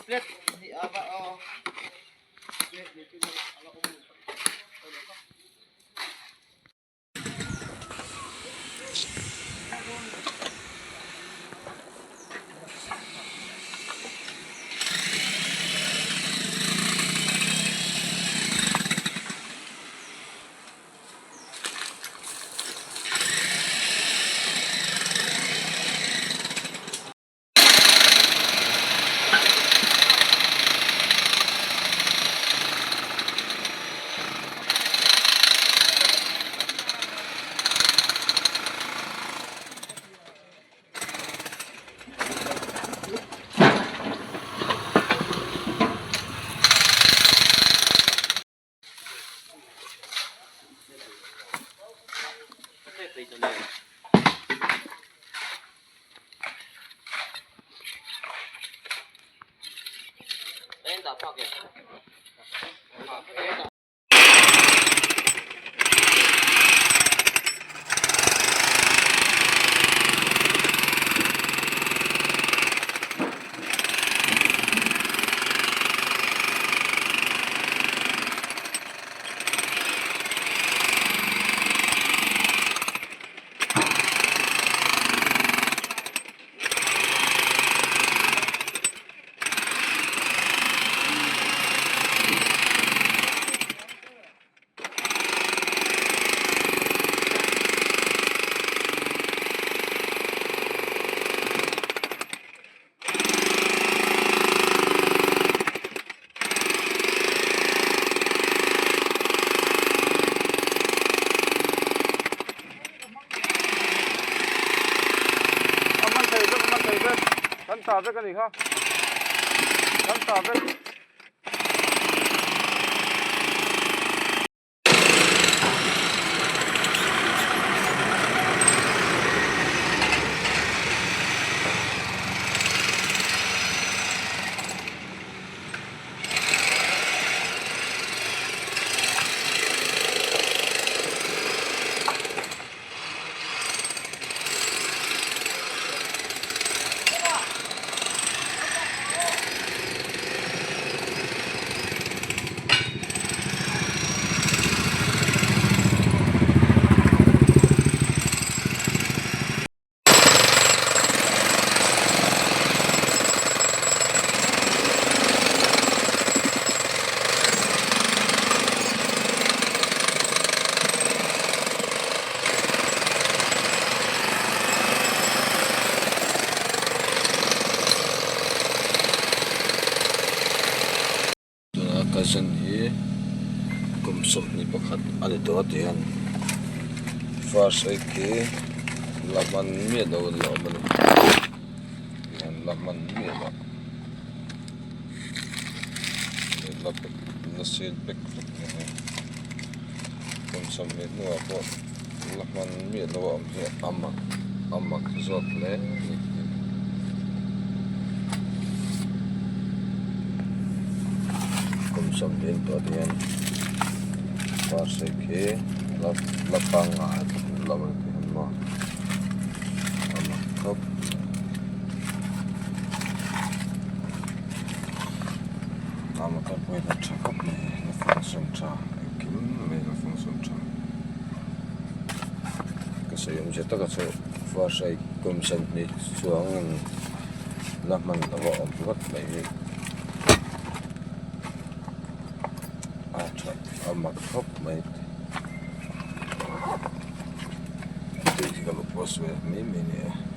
A hman thei vek a hman thei vek kan ta vek a ni kha kan ta vek. Tuna cousin hi kum 21 a ni tawh a ti hian first aid khi la hman miah lo an la awm a ni tihian la hman miah loh la pack la seal pack vek a ni hei kum 20 hnuah pawh la hman miah lo a awm hi a mak a mak zawk hle a ni. Kum 20 tawh te hian first aid khi la la pangngai lo a ni tih hi maw a mak khawp a motor pawh hi a tha khawp mai a function tha engkim mai a function tha ka sawi awmzia taka chu first aid kum 20 chuangin la hman loh a awm ngawt mai hi a tha a mak khawp mai tih hi ka lo post ve mai mai a ni e.